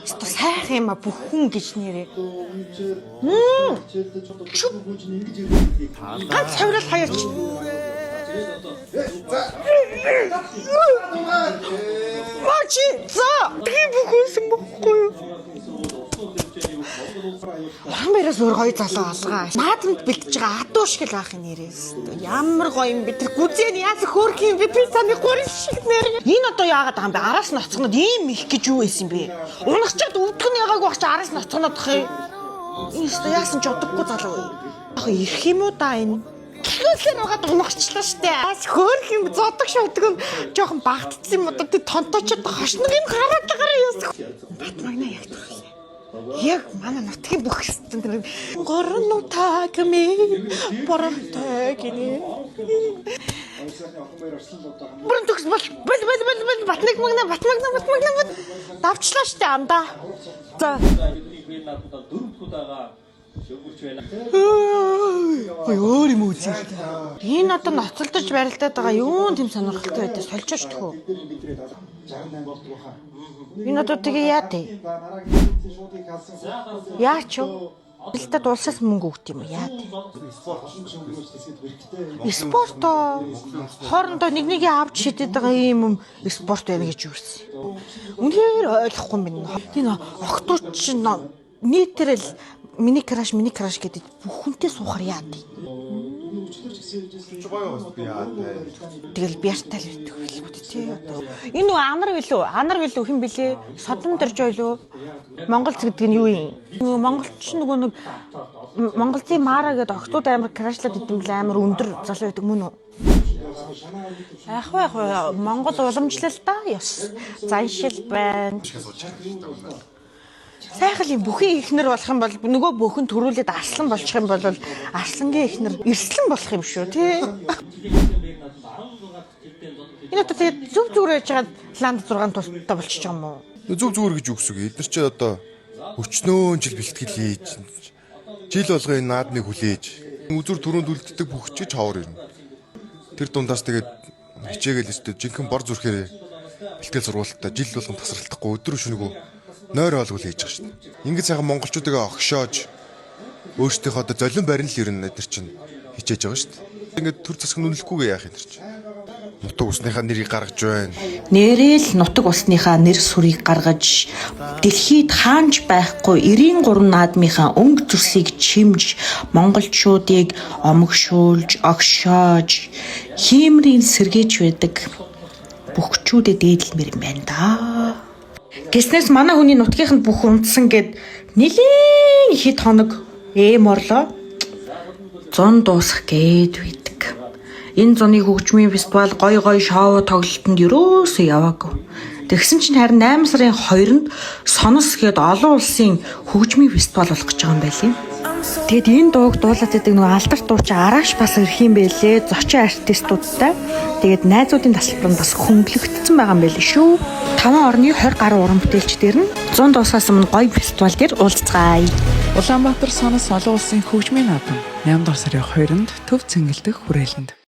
Өстө сайхан юм а бүх хүн гэж нэрээ. Ганц хаврал хаяач. Мачи за тийм бүх хүнсэн бохгүй юу? Уран баяраас өөр гоё залуу алгаа. Наадамд бэлтэж байгаа адуу шиг л байх юм нэрээс. Ямар гоё юм бэ? Тэр гүзэн яаж хөөрх юм бэ? Би цааны гурил шиг нэр. Энэ одоо яагаад байгаа юм бэ? Араас ноцгонод ийм их гэж юу байсан юм бэ? Унахчаад өвдөх нь ягааг багч араас ноцгонод ах юм. Энэ өстө яасан ч удаггүй залуу юм. Ах ирэх юм уу да энэ? Гэхэлээр угаад унахчлаа штэ. Аас хөөрх юм зодог шодог нь жоохон багтцсан юм одоо тэр тонтоочод хошног юм хараад байгаараа яас. Батмагна яг төрлөө. Яг манай нутгийн бүх хэсэгтэн тэр гурван нутаг минь боронтой гинэ. Бүрэн төгс бол бол бол бол бол батнаг магна батмагна батмагна бат давчлаа штэ амдаа. За. Бидний хэл наадмууд дөрөв дэх удаага шөөгөрч байна. Ой өөр юм үзээ. Энэ одоо ноцолдож барилдаад байгаа юун тэм сонирхолтой байдаг сольжооч төхөө. Энэ одоо тэгээ яа тэ? Яач юу? Бэлтэд улсаас мөнгө өгд юм уу? Яа тэ? Спорт хоорондоо нэг нэгийг авч шидэд байгаа ийм юм спорт байна гэж юу ирсэн. Үнэхээр ойлгохгүй юм байна. Тийм охтууд чинь нийтээр л миний краш миний краш гэдэг бүх хүнтэй суухар яа тэ. Тэгэл бияртай л байдаг байлгүй тий одоо. Энэ нөгөө анар билүү? Анар билүү хэн билээ? Содон дэрж байлуу? Монгол гэдэг нь юу юм? Нөгөө монголч нөгөө нэг Монголын Мара гэдэг охтууд амар крашлаад идэм бил амар өндөр залуу байдаг мөн үү? Яг вэ яг вэ Монгол уламжлал та ёс заншил байна. Сайхан юм бүхэн ихнэр болох юм бол нөгөө бүхэн төрүүлээд арслан болчих юм бол арслангийн ихнэр эрслэн болох юм шүү тий. Энэ одоо тэгээд зүв зүгээр яж байгаа ланд 6 тустай болчих юм уу? Зүг зүгээр гэж юу гэсэн үг. Эдгээр чи одоо өчнөөн жил бэлтгэл хийж жил болгон энэ наадмыг хүлээж үзүр түрүүнд үлддэг бүх чи човор ирнэ. Тэр дундаас тэгээд хичээгээл өстө жинхэнэ бор зүрхээр бэлтгэл сургуультаа жил болгон тасралтахгүй өдөр шөнөгүй нойр хоолгүй хийж байгаа шүү дээ. Ингээд сайхан монголчуудыг огшоож өөрсдийнхөө одоо золин барин л ирнэ эдгээр чинь хичээж байгаа шүү дээ. Ингээд төр засаг нүнлэхгүйгээ яах юм тэр чинь. Нутаг усныхаа нэрийг гаргаж байна. Нэрэл нутаг усныхаа нэр сүрийг гаргаж дэлхийд хаанч байхгүй 93 наадмынхаа өнгө зөрсийг чимж монголчуудыг омогшуулж, огшоож, хиймрийн сэргээж байдаг бүхчүүдэд дээдлмэр юм байна да. Гэснээс манай хүний нутгийнханд бүх унтсан гэд нилээн хэд хоног эм орлоо. Зун дуусах гээд байдаг. Энэ зуны хөгжмийн фестивал гой гой шоу тоглолтод ерөөсөө яваагүй. Тэгсэн чинь харин 8 сарын 2-нд Сонос гээд олон улсын хөгжмийн фестивал болох гэж байгаа юм байлээ. Тэгэд энэ дууг дуулаад байдаг нөгөө алдарт дуучин Араш бас ирэх юм байлээ. Зочин артистуудтай. Тэгээд найзуудын тасалбар нь бас хөнгөлөгдсөн байгаа юм байлээ шүү. 5 орны 20 гаруй уран бүтээлч дээр нь 100 дуусгаас өмнө гоё фестивал дээр уулзцгаая. Улаанбаатар Сонос олон улсын хөгжмийн наадам 8 дугаар сарын 2-нд Төв Цэнгэлдэх хүрээлэнд.